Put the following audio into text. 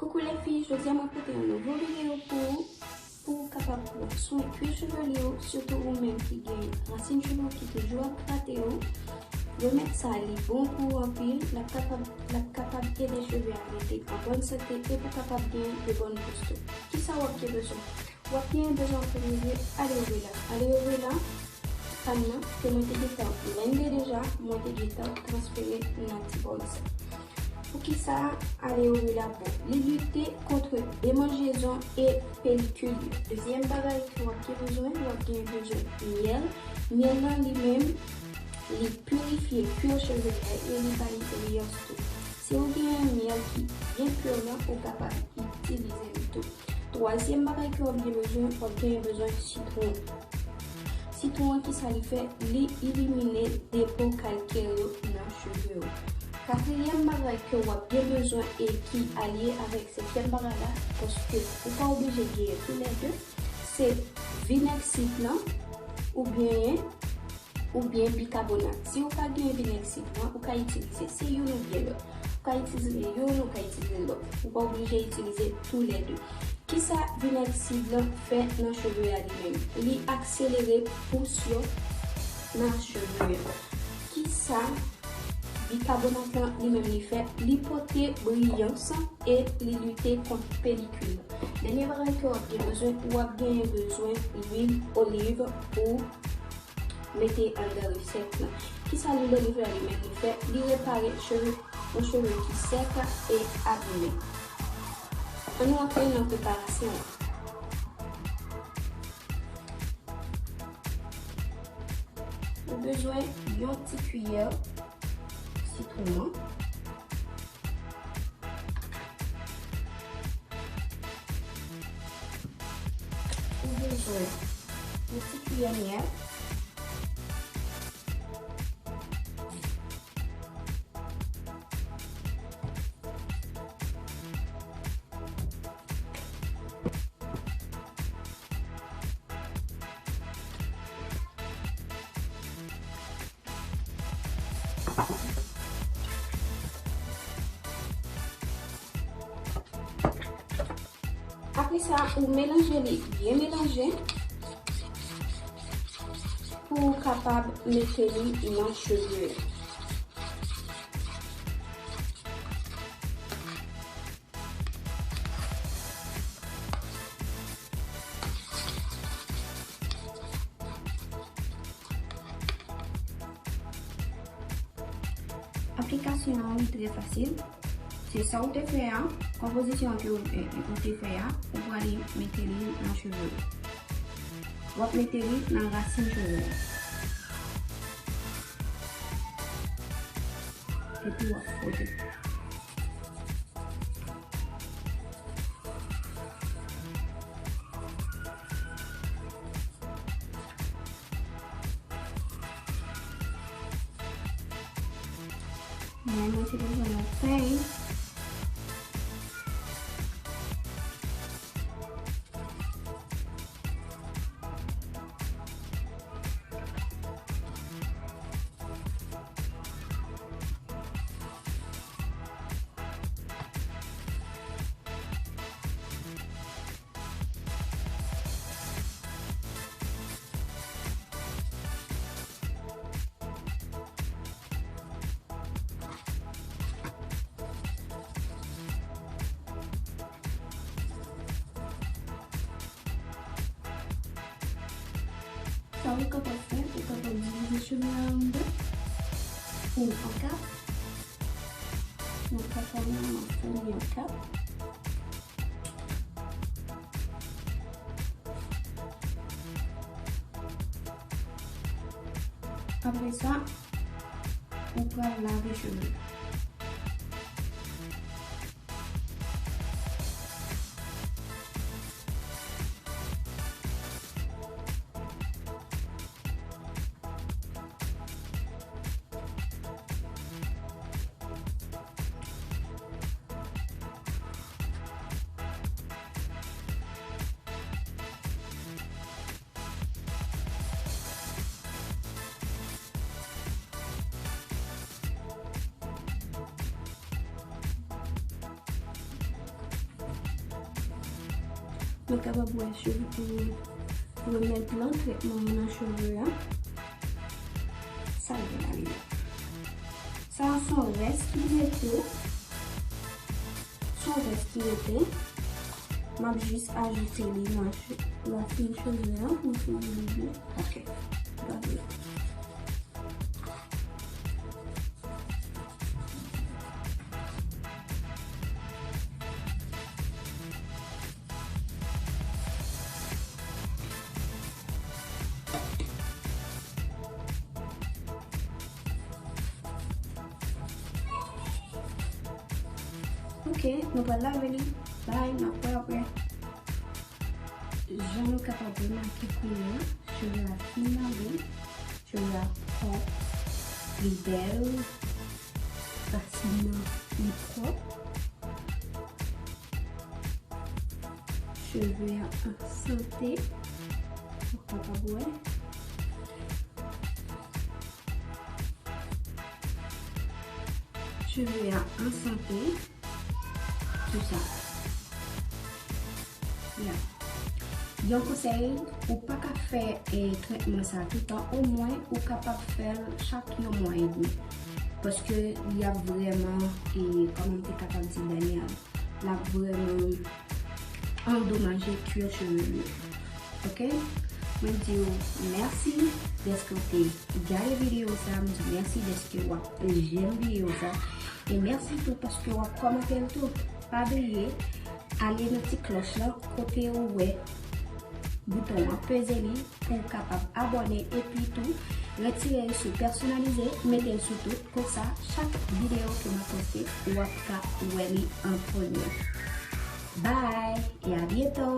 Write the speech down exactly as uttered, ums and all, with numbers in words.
Koukou lèfi, jodi a mwen pote yon nouvo videyo pou ou, pou w kapab pran swen kwi cheve li yo, sitou ou menm ki gen rasin cheve w ki toujou ap grate yo. Remèd sa li bon pou ou anpil, l ap kapab, l ap kapab ede cheve a rete an bòn sante e pou kapab gen de bòn pous tou. Kisa w ap gen bezwen? W ap gen bezwen an premye lye aloe vera. Aloe vera pa m nan, ke mwen te gentan blende deja, mwen te gentan transfere nan ti bòl sa. Poukisa aloe vera bon? Li lite kont demanjezon e pelikil yo. Dezyèm bagay ke w ap gen bezwen, w ap gen bezwen myèl. Myèl nan li menm, li pirifye kwi cheve a e li ba li briyans tou. Si w gen myèl ki byen pi nan, ou kapab itilize li tou. Twazyèm bagay ke w ap gen bezwen, w ap gen bezwen sitwon. Sitwon an, kisa li fè? Li elimine depo kalkè yo nan cheve w. Katriyèm bagay ke w ap gen bezwen e ki alye avèk senkyèm bagay la, paske ou pa oblije genyen toulède, se vinèg sid lan, oubyen oubyen bikabonat. Si ou pa gen vinèg sid lan, ou ka itilize se youn oubyen lòt. Ou ka itilize youn, ou ka itilize lòt. Ou pa oblije itilize toulède. Kisa vinèg sid lan fè nan cheve a li menm? Li akselere pous yo nan cheve a. Kisa bikabonat lan li menm li fè? Li pote briyans e li lite kont pelikil. Dènye bagay ke w ap gen bezwen, w ap gen bezwen lwil oliv pou mete anndan resèt lan. Kisa lwil oliv la li menm li fè? Li repare cheve, yon cheve ki sèk e abime. Ann nou antre nan preparasyon an. Ou bezwen yon ti kiyè sitwon. Ou bezwen yon ti kiyè myèl. Apre sa, ou melanje li byen melanje pou ou kapab mete li nan cheve. Aplikasyon an, li trè fasil. Se sa ou te fè a, konpozisyon ke ou, e, e, ou te fè a, ou prale mete li nan cheve w. W ap mete li nan rasin cheve w. Epi w ap fwote. Mwen, mwen te bezwen yon peny. Sa ou kapab fè, ou kapab divize cheve a an de. Ou an kat. Nan kat sa, ou fè li an kat. Apre sa, ou pral lave cheve. Nou kapab wè cheve pou remèd lan, trètman nan cheve a. Sa l gen la li la. Sa a se yon rès ki rete. Se yon rès ki rete. M ap jis ajoute li nan che-, nan fil cheve a pou fini li byen. Ok. Gade. Ok, nou pral lave li. Bye, n ap wè apre. Jan nou kapab remake kounye a, cheve a fin lave, cheve a pwòp, li bèl, rasin nan li pwòp. Cheve a an sante, ou kapab wè. Cheve a an sante, tout sa. Ya. Yon konsèy, ou pa ka fè, eh, trètman sa toutan, omwen ou kapab fè l chak yon mwa edmi. Paske li ap vrèman, eh, kòman m te kapab di Daniel, l ap vrèman andomaje kir cheve li yo. Ok? Mwen di w mèsi dèske w te gade videyo sa. M di w mèsi dèske w ap jèm videyo sa. E mèsi tou paske w ap kòmante l tou. Pa bliye, ale nan ti klòch lan kote ou wè bouton an, peze li pou w kapab abòne epi tou retire l sou pèsonalize, mete l sou tout. Konsa, chak videyo ke mwen poste, w ap ka wè li an premye. Bye e a byento!